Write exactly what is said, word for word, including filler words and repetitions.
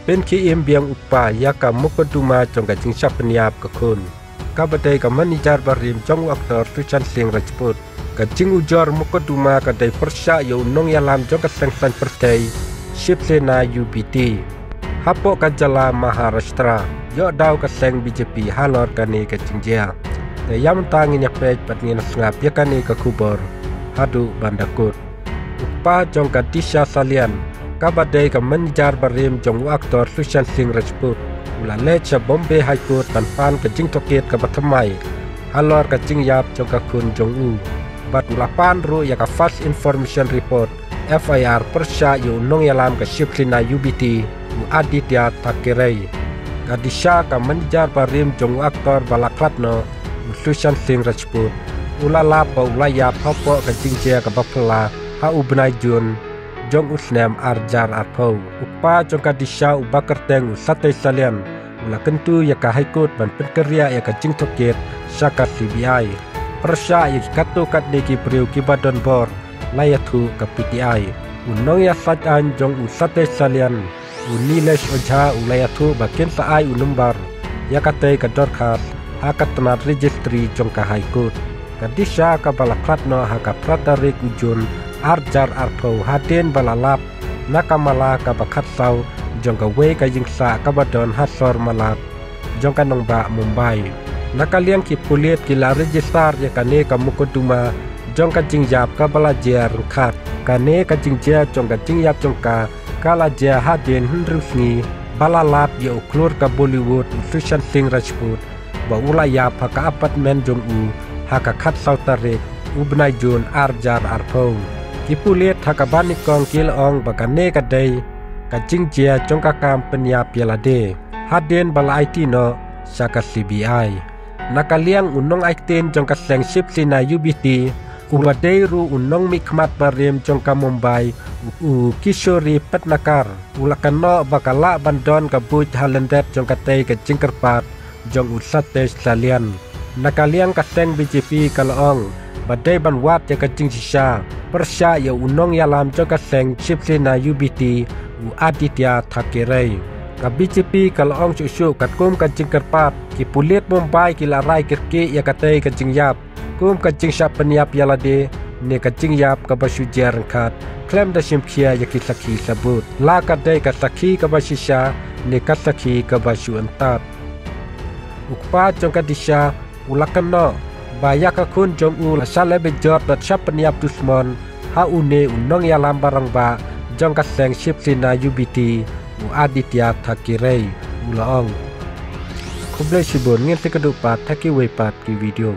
Pynkhie im biang u kpa ïa ka mukotduma jong ka jingshah pynïap ka khun. Kaba dei ka manager barim jong u actor Sushant Singh Rajput. Ka jingujor mukotduma ka dei pyrshah ïa u nongïalam jong ka seng saiñ pyrthei Shiv Sena U B T hapoh ka jylla Maharashtra, ïoh daw ka seng B J P halor kane ka jingjia. Te ïa mynta ngin ïa peit bad ngin ïa sngap ïa kane ka khubor haduh ban da kut. U kpa jong ka Disha Salian, kaba dei ka manager barim jong u actor Sushant Singh Rajput, u la leit sha Bombay High Court ban pan ka jingtohkit kaba thymmai halor ka jingïap jong ka khun jong u. Bad u la pan ruh ïa ka First Information Report, F I R, pyrshah ïa u nongïalam ka Shiv Sena U B T, u Aditya Thackeray. Ka Disha, ka manager barim jong u actor ba la khlad noh, u Sushant Singh Rajput, u la lap ba u la ïap hapoh ka jingjia kaba phylla ha u bnai June jong u snem ar hajar arphew. U kpa jong ka Disha, uba kyrteng u Satish Salian, u la kyntu ïa ka High Court ban pynkynriah ïa ka jingtohkit sha ka C B I. Pyrshah ïa ki katto katne ki briew kiba don bor la ïathuh ka P T I. U nongïasaid aiñ jong u Satish Salian, u Nilesh Ojha, u la ïathuh ba kin sa ai u number ïa katei ka dorkhas ha ka tnat registry jong ka High Court. Ka Disha, kaba la khlad noh ha ka phra tarik u June ar hajar arphew, hadien ba la lap na ka mala kaba khatsaw jong kawei ka ïingsah kaba don ha sor malat jong ka nongbah Mumbai. Na ka liang ki pulit, ki la register ïa kane ka mukotduma jong ka jingïap kaba la jia ryngkat. Kane ka jingjia jong ka jingïap jong ka, ka la jia hadien hynriew sngi ba la lap ïa u khlur ka Bollywood, u Sushant Singh Rajput, ba u la ïap ha ka apartment jong u ha ka khatsaw tarik u bnai June ar hajar arphew. Ki pulit ha kaba nyngkong ki la ong ba kane ka dei ka jingjia jong ka kam pynïap ïa lade, hadien ba la aiti noh sha ka C B I. Na ka liang u nongaitien jong ka seng Shiv Sena U B T, uba dei ruh u nongmihkhmat barim jong ka Mumbai, u Kishori Petnakar, u la kynnoh ba ka lah ban don ka buit ha lyndet jong katei ka jingkyrpad jong u Satish Salian. Na ka liang ka seng B J P ka la ong ba dei ban wad ïa ka jingshisha pyrshah ïa u nongïalam jong ka seng Shiv Sena U B T, u Aditya Thackeray. Ka B J P ka la ong shuh shuh katkum ka jingkyrpad, ki pulit Mumbai ki la rai kyrkieh ïa katei ka jingïap kum ka jingshah pynïap ïa lade ne ka jingïap kaba shu jia ryngkat, khlem da shim khia ïa ki sakhi sabut, la ka dei ka sakhi kaba shisha ne ka sakhi kaba shu antad. U kpa jong ka Disha u la kynnoh ba ïa ka khun jong u la shah leh beit jot bad shah pynïap dusmon ha une u nongïalam ba rangbah jong ka seng Shiv Sena U B T, u Aditya Thackeray, u la ong. Khublei shibun, ngin sa ïakynduh pat ha kiwei pat ki video.